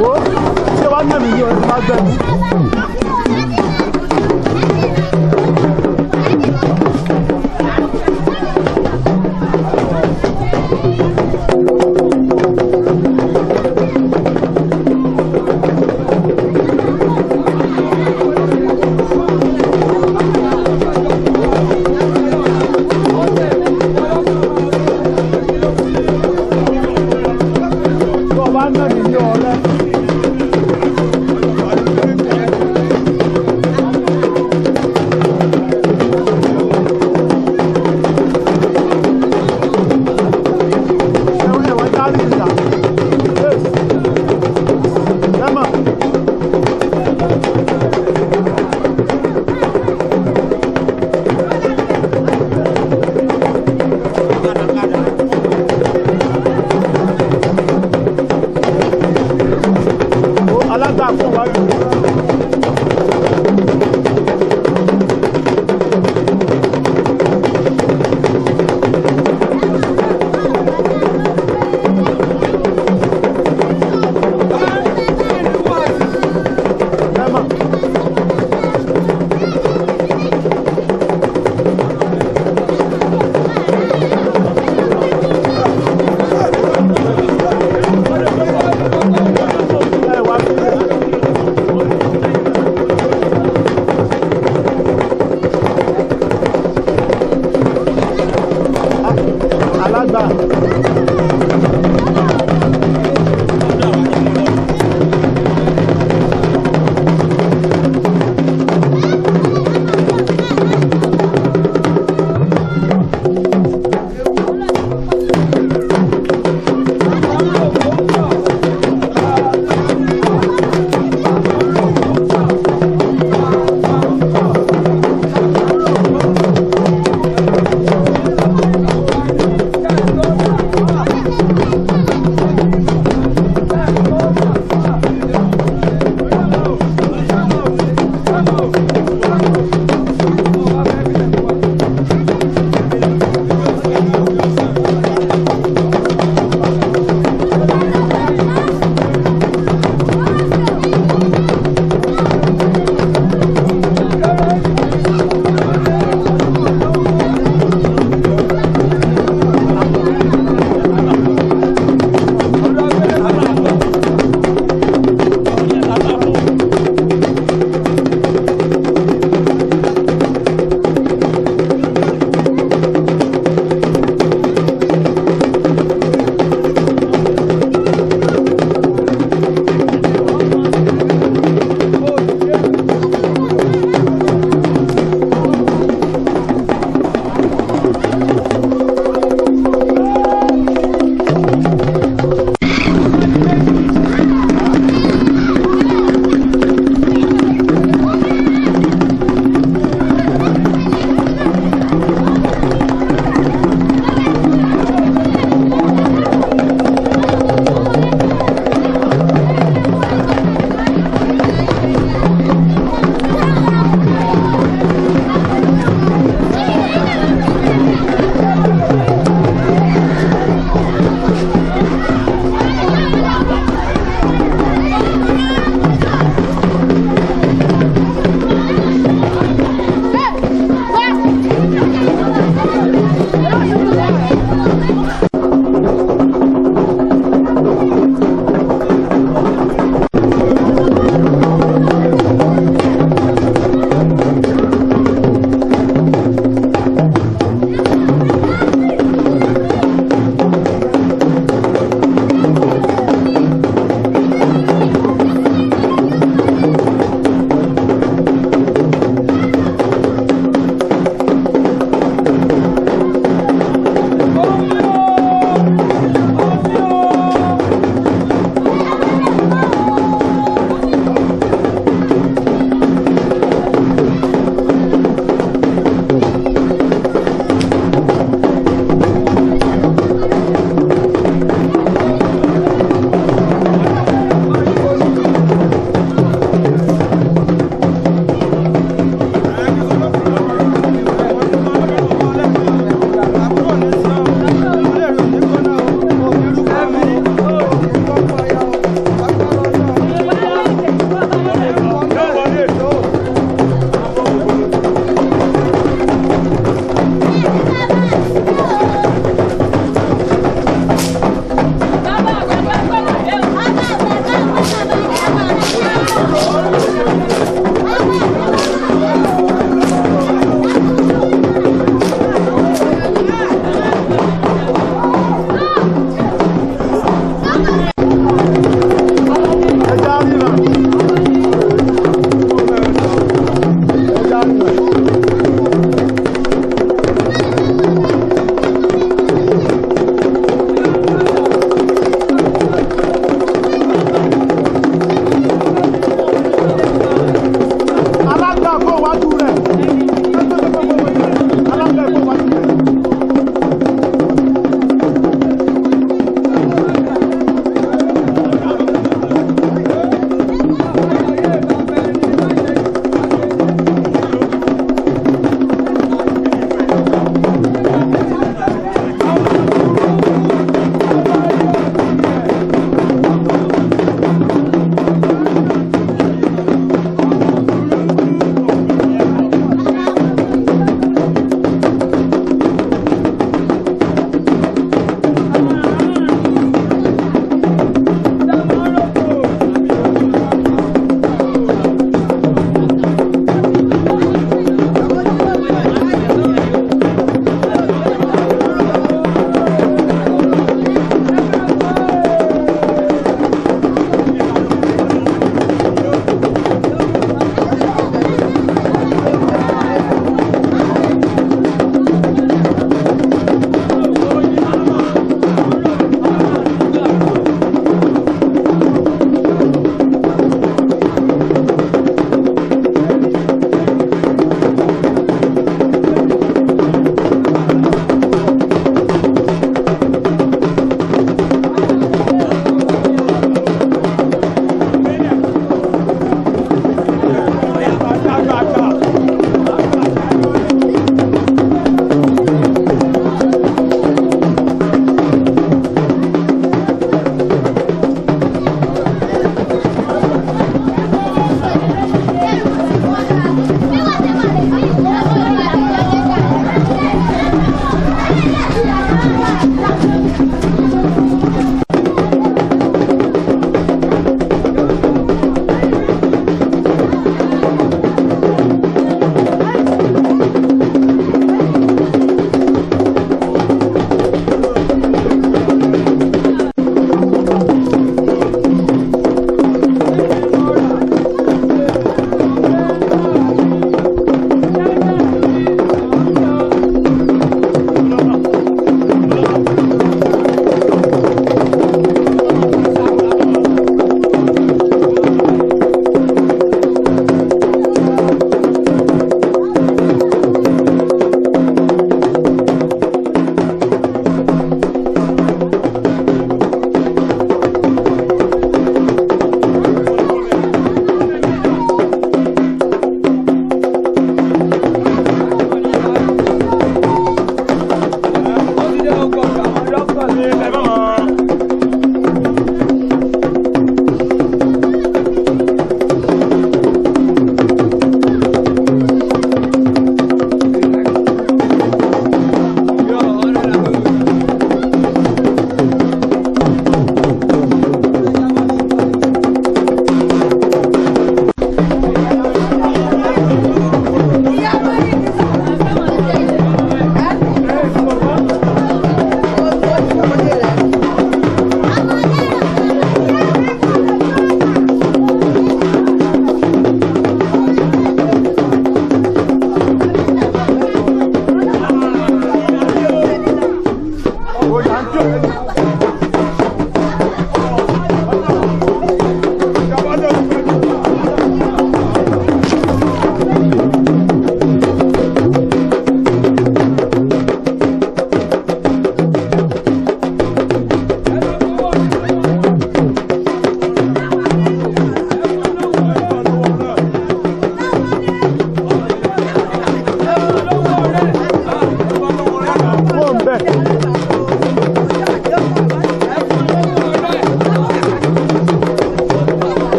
Wo ṣé wàá nà mí ní ọdún bá gbẹ mí. Tó o bá nà mí ní ọ̀rẹ́. Ẹ̀wọ̀n ẹ̀wọ̀n dárí ìjà. Yes. Lẹ́mọ̀. Ó alága fún wa yìí. Lẹ́mọ̀. Ẹ wá sílẹ̀.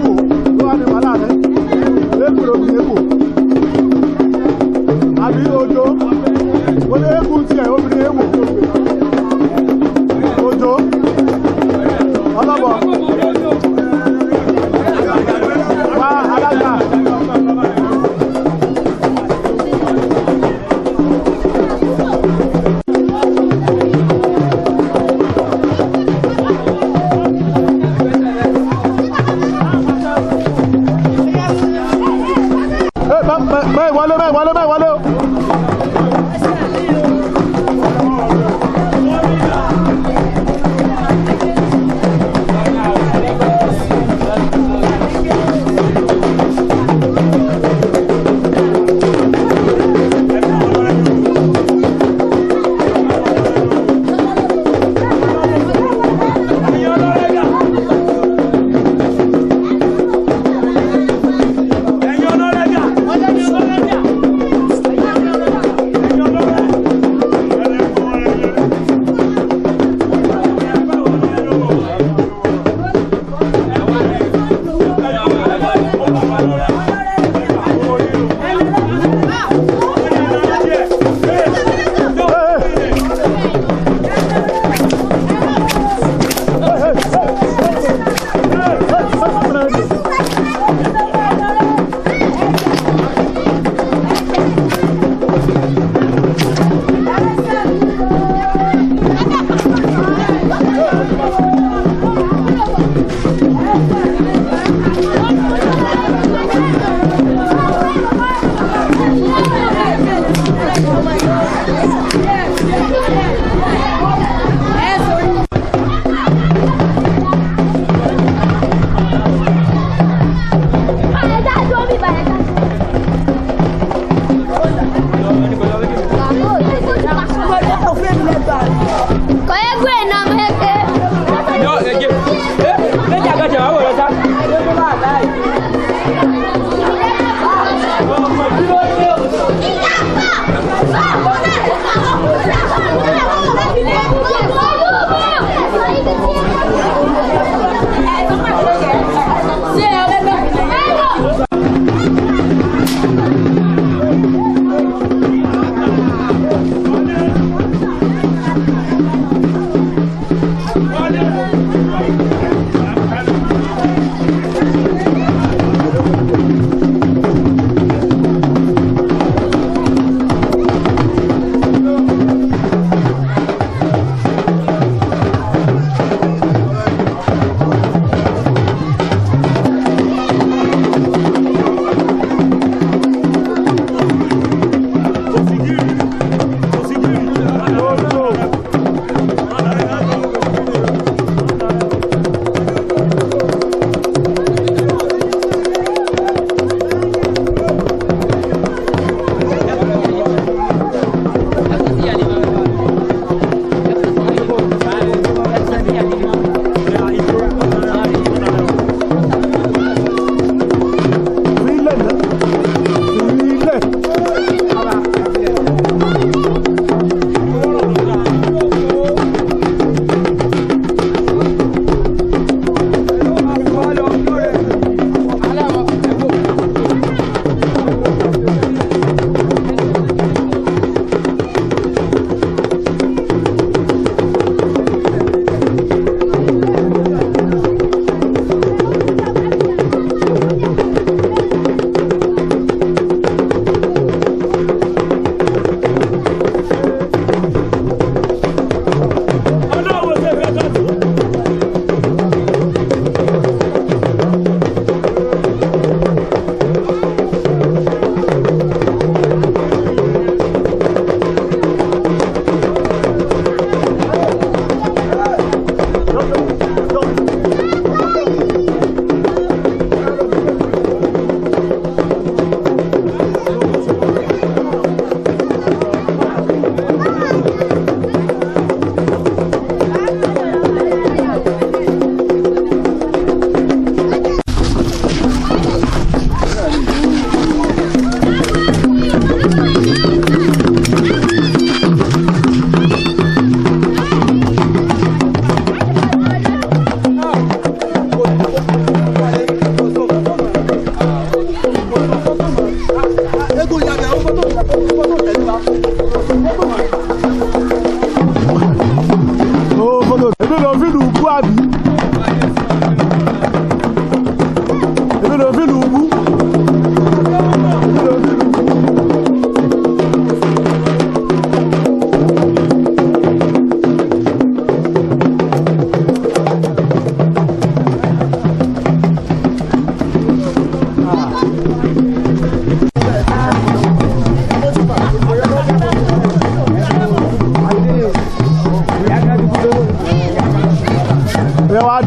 Obìnrin wò ló wà ní wàhálà rẹ̀. Eégún obìnrin wò. Àbí ojo. Mo ní eégún tiẹ̀ obìnrin wò. Ojo. Ọlọ́bọ̀. Wá alága. Ẹ bá mẹ́ ìwọlé mẹ́ ìwọlé mẹ́ ìwọlé o.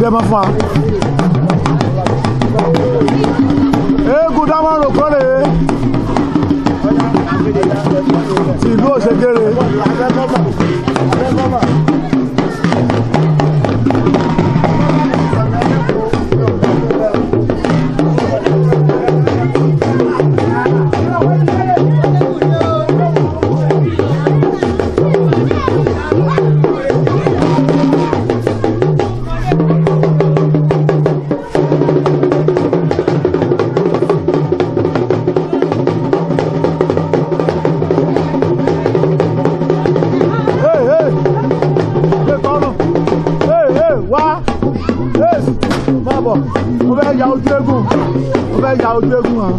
Jẹ́ mọ́ fún wa. Eégún dámọ̀rò kọ́lé ti ìlú Òṣègèrè. Hey, hey. Hey, kọ́nù. Hey, hey, wá. Hey, máa bọ̀. Mo fẹ́ ya ojú eégún. Mo fẹ́ ya ojú eégún hàn.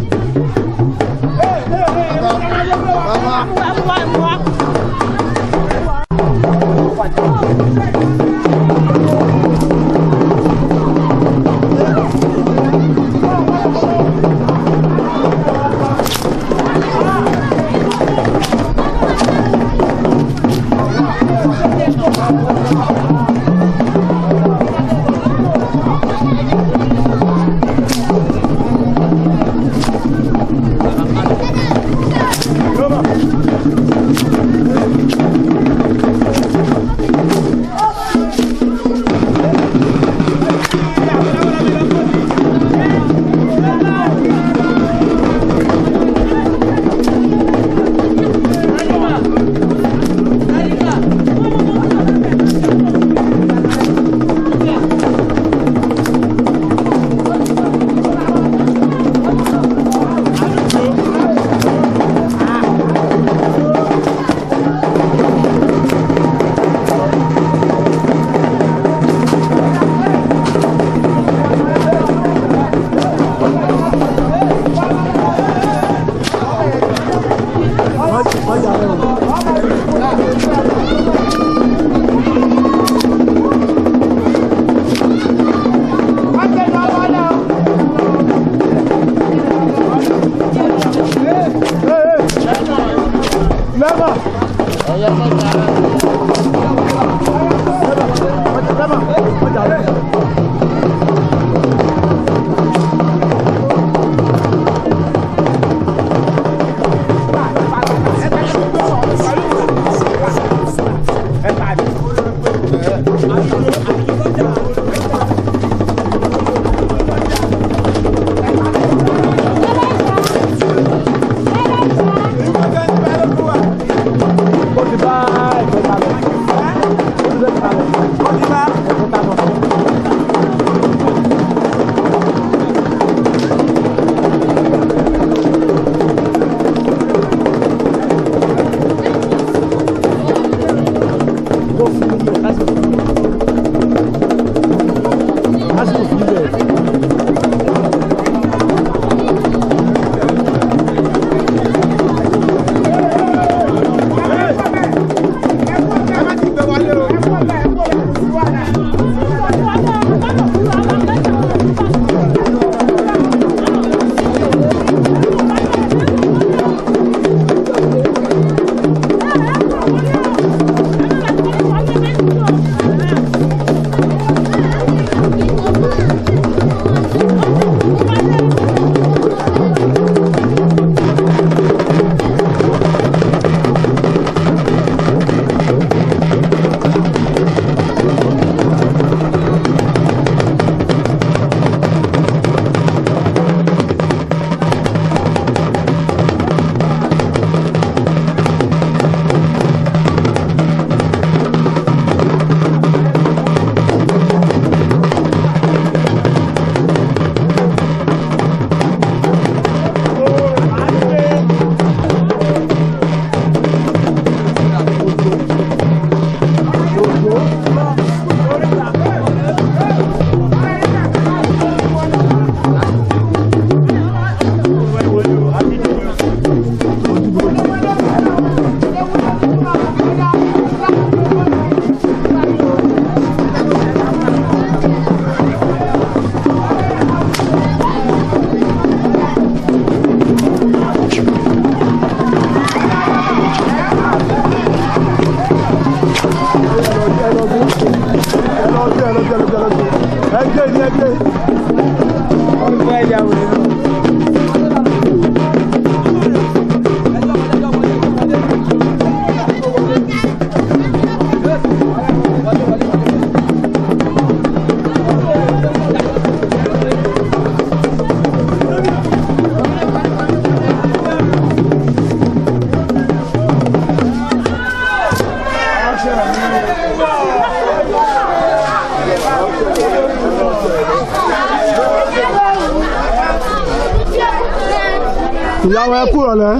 Ìyàwó ẹ kú ọ̀lẹ́,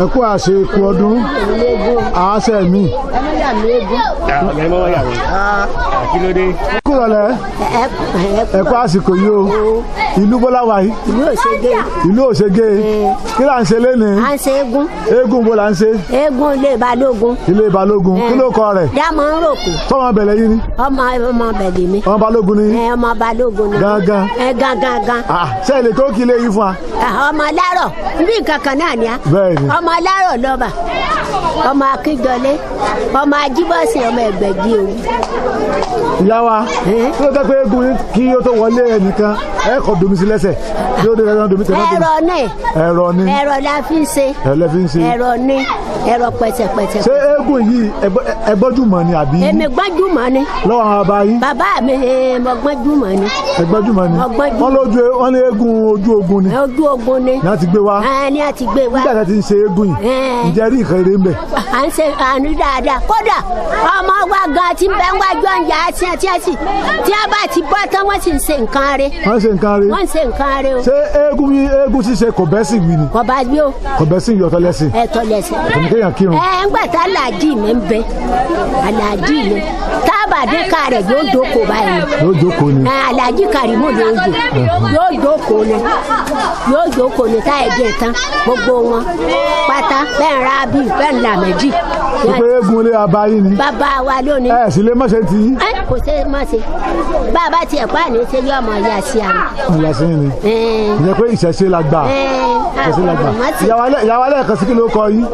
ẹ kú àṣekú ọdún, àáṣẹ mi. Kú ọ̀lẹ́, ẹ kú àsìkò yìí o. Ìlú Bọ́lá wà yìí. Ìlú Òṣègé. Ìlú Òṣègé. Kí là ń ṣe lénìí? À ń ṣe eégún. Eégún bo là ń ṣe? Eégún ilé Balógun. Ilé Balógun. Kí ló kọ rẹ̀? Dámọ̀ ń ròkù. Tọ́mọ bẹ̀lẹ̀ yìí ni. Ọmọ bẹ̀lẹ̀ mi. Ọmọ Balógun ni. Ọmọ Balógun ni. Gangan. Gangan gan. Ṣé ẹ lè tó kí ilé yìí fún wa? Ọmọ alárọ̀ bí kankan náà ni a. Bẹ́ẹ̀ni. Ọmọ alárọ̀ lọ́ba. Ọmọ Akíndọlé. Ọmọ Ajíbọ̀sìn ọmọ Ẹgbẹ̀jì òwú. Ìyá wa, kí ló dé pé eégún kí ó tó wọlé ẹnìkan ẹ kọ domi sí lẹ́sẹ̀ bí ó dé lẹ́sẹ̀ domi tẹ̀lé. Ẹ̀rọ ni. Ẹ̀rọ ni. Ẹ̀rọ la fi ń ṣe. Ẹ̀rọ la fi ń ṣe. Ẹ̀rọ ni. Ẹ̀rọ pẹ̀sẹ̀pẹ̀sẹ̀. Ṣé eégún yìí ẹ gbọ́njúmọ̀ ni àbí? Èmi gbọ́njúmọ̀ ni. Lọ́wọ́ àwọn bàbá yín. Bàbá mi mo gbọ́njúmọ̀ ni. Ẹ gbọ́njúmọ̀ ni. Wọ́n lójú wọ́n ní eégún ojú ogun ni. Ojú ogun ni. Ní a ti gbé wá. Ní a ti gbé wá. Nígbà tí a ti ń ṣe eégún yìí, ǹjẹ́ rí nǹkan eré ń bẹ̀? À ń ṣe àánú dáadáa. Kódà ọmọ wa gan ti ń bẹ wájú ọ̀njà àti àti àti tí a bá ti bọ́ tán wọ́n sì ń ṣe nǹkan rẹ̀. Wọ́n ń ṣe nǹkan rẹ̀. Wọ́n ń ṣe nǹkan rẹ̀ o. Ṣé eégún eégún ṣíṣe kò bẹ́ sí wí ni? Kò bá gbé o. Kò bẹ́ sí ìyọ̀tọ̀ lẹ́sìn. Ẹ̀tọ́ lẹ́sìn. Kò ní kéèyàn kírun. Ẹ ńgbà tá aláàjì mi ń bẹ aláàjì mi tábàdé ká rẹ̀ yóò jókòó báyìí. Yóò jókòó ni. Aláàjì Kàrímù ló ń jò yóò jókòó ni yóò jókòó ni táyà jẹ tán gbogbo wọn pátá bẹ́ẹ̀ ra bí bẹ́ẹ̀ là méjì. Pé eégún ilé bàbá yín ni. Bàbá wa lónìí. Ẹ sì lè má ṣe ti yín. Ẹ kò ṣe má ṣe bàbá tiẹ̀ pa àní ṣe yọ ọmọ ìyá sí àná. Ìyá sí ni. Ìyẹn pé ìṣẹ̀ṣe la gbà. Ìṣẹ̀ṣe la gbà. Ìyàwó alẹ́ kan sí kí ló kọ yín?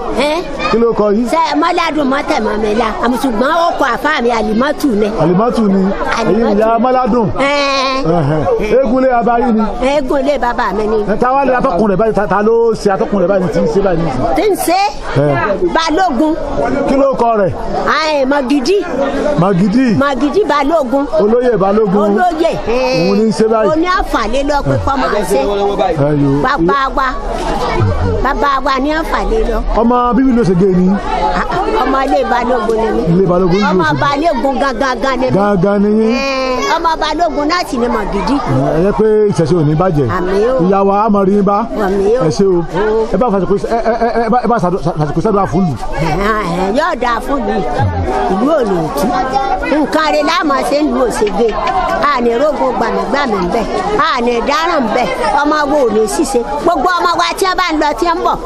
Kí ló kọ yín? Ṣé mọ́ládùn mọ́tẹ̀mọ́ mi la ṣùgbọ́n ó kọ àfáà mi àlìmọ́tù ni. Àlìmọ́tù ni èyí ìyá mọ́ládùn. Eégún ilé bàbá yín ni. Eégún ilé bàbá mi ni. Ta wá lè atọ́kùn rẹ̀ báyìí ta ló ṣe atọ́kùn rẹ̀ báyìí tí ń ṣe báyìí nísìnyí. Tí ń ṣe Balógun. Kí ló kọ rẹ̀? Màgídí. Màgídí. Màgídí Balógun. Olóyè Balógun. Olóyè. Òun ní í ṣe báyìí. Òun ní àǹfààní lọ pé kọ́ máa ṣe. Bàbá wa bàbá wa ní àǹfààní lọ. Ọmọ bíbí ló ṣe gé ni. Ọmọ ilé Balógun ni mí. Ilé Balógun yóò ṣe. Ọmọ Balógun gangan ni mí. Gangan ni yín. Ọmọ Balógun náà sì ni Màgídí. Ẹ jẹ́ pé ìṣẹ̀ṣe ò ní bàjẹ́. Àmín o. Ìyá wa á mọ̀ rí yín bá. Àmín o. Ẹ ṣé o. Ẹ bá fàṣìkò sàdúrà fún lù. Yóò dáa fún mi ìlú ò ní tú nǹkan rẹ̀ láàmú ṣe ń lu Òṣègé àní rógun gbàmígbàmí ń bẹ àní dáràn ń bẹ ọmọ wo ò ní ṣìṣe gbogbo ọmọ wa tí wọn bá ń lọ tí wọn ń bọ̀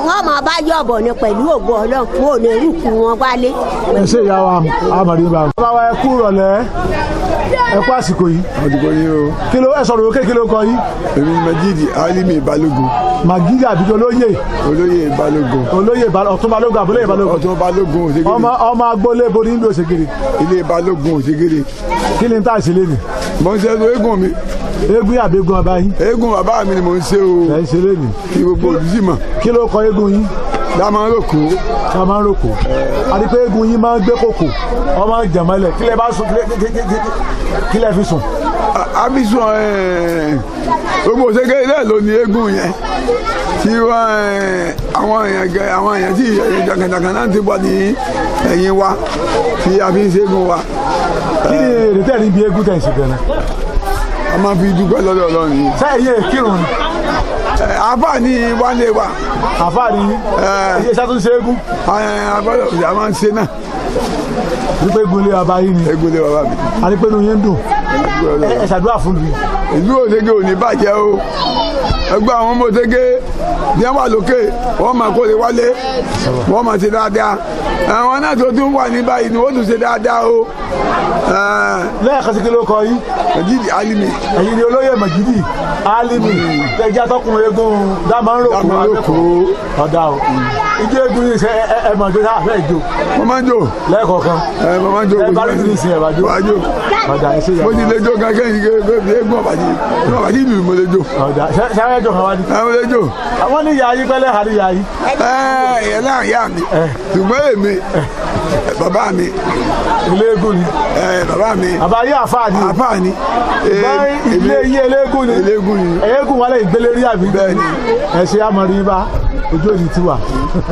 wọn máa bá yọ̀bọ̀ ni pẹ̀lú ògo Ọlọ́run wọn ò ní rúkú wọn wálé. Ẹ ṣé ìyá wa á mọ̀ rí yín bá. Bàbá wa ẹ kú ìrọ̀lẹ́ ẹ kú àsìkò yìí. Àsìkò yìí o. Kí ló ẹ sọ̀rọ̀ òkè kí ló kọ yín? Èmi Majidi Alimi Balógun. Màgídí àbíkí olóyè. Olóyè Balógun. Olóyè Ọ̀tún Balógun àbúlé Balógun. Ọ̀tún Balógun Òṣègèrè. Ọmọ agboolé bo ní ìlú Òṣègèrè. Ilé Balógun Òṣègèrè. Kí ni tá a ṣe lénìí? Mo ń ṣe eégún mi. Eégún àbí eégún bàbá yín? Eégún bàbá mi ni mo ń ṣe o. Ẹ ń ṣe lénìí. Kí gbogbo òbí sì mọ̀. Kí ló kọ eégún yín? Dámọ́ròkó. Dámọ́ròkó. Àti pé eégún yín máa ń gbé kòkò, ọmọ jẹ̀mọ́lẹ̀ kí lẹ bá sùn kí lẹ fi sùn? A fi sùn gbogbo Òṣègèrè náà ló ní eégún yẹn tí àwọn èèyàn tí jàǹkànjàǹkàn náà ti bọ̀ ní ẹ̀yìn wa tí a fi ń ṣe eégún wa. Kí ni èrè tẹ̀ níbi eégún tẹ̀ ń ṣe gan-an? A máa fi dúpẹ́ lọ́dọ̀ Ọlọ́run ni. Ṣé ẹ̀yin kírun ni? Àfáà ni wálé wa. Àfáà ni iye iṣẹ́ tó ń ṣe eégún. Àfáà a máa ń ṣe náà. Wípé eégún ilé bàbá yín ni. Eégún ilé bàbá mi. A ní pé inú yín ń dùn. Ẹ ṣàdúrà fún mi. Ìlú Òṣègé ò ní bàjẹ́ o. Ẹgbẹ́ àwọn ọmọ Òṣègé bí wọ́n wà lókè wọ́n máa kó lè wálé wọ́n máa ṣe dáadáa. Àwọn náà tó tún wà ní báyìí ni wọ́n tún ṣe dáadáa o. Lẹ́ẹ̀kan sí kí ló kọ yín? Majidi Alimi. Ẹ̀yin ni olóyè Majidi Alimi. Tẹ̀jẹ́ atọ́kùnrin eégún Dámọ́ròkó Abẹ́kọ̀ọ́. Ọ̀dà o. Ijó eégún yìí ṣe ẹ mọ̀ tó sáà fẹ́ jó. Mo máa ń jó. Lẹ́ẹ̀kọ̀ọ̀kan. Mo máa ń jó. Ẹ bá lóṣù ní ìsìn ẹ̀ bá jó. Wàá jó. Ọ̀dà, ẹ ṣe. Mo ti lè jó gángan yìí, eégún ọ̀bàjì ìlú mo lè jó. Ọ̀dà, sẹ́wọ́n ẹjọ́ kan wá ní. Ẹ, mo lè jó. Àwọn ní ìyá yín pẹ́lẹ́ àrí ìyá yín. Ẹ ìyẹn náà yá mi, ṣùgbọ́n èmi, bàbá mi Eléégún ni. Ẹ, bàbá mi. Bàbá yín àfáà ni. Àfáà ni. Bá ilé yín eléégún ni. Eléégún ni. Eégún wálé ìgbélé rí àbí. Bẹ́ẹ̀ ni. Ẹ ṣe àmọ̀rí bá ojú òní ti wà.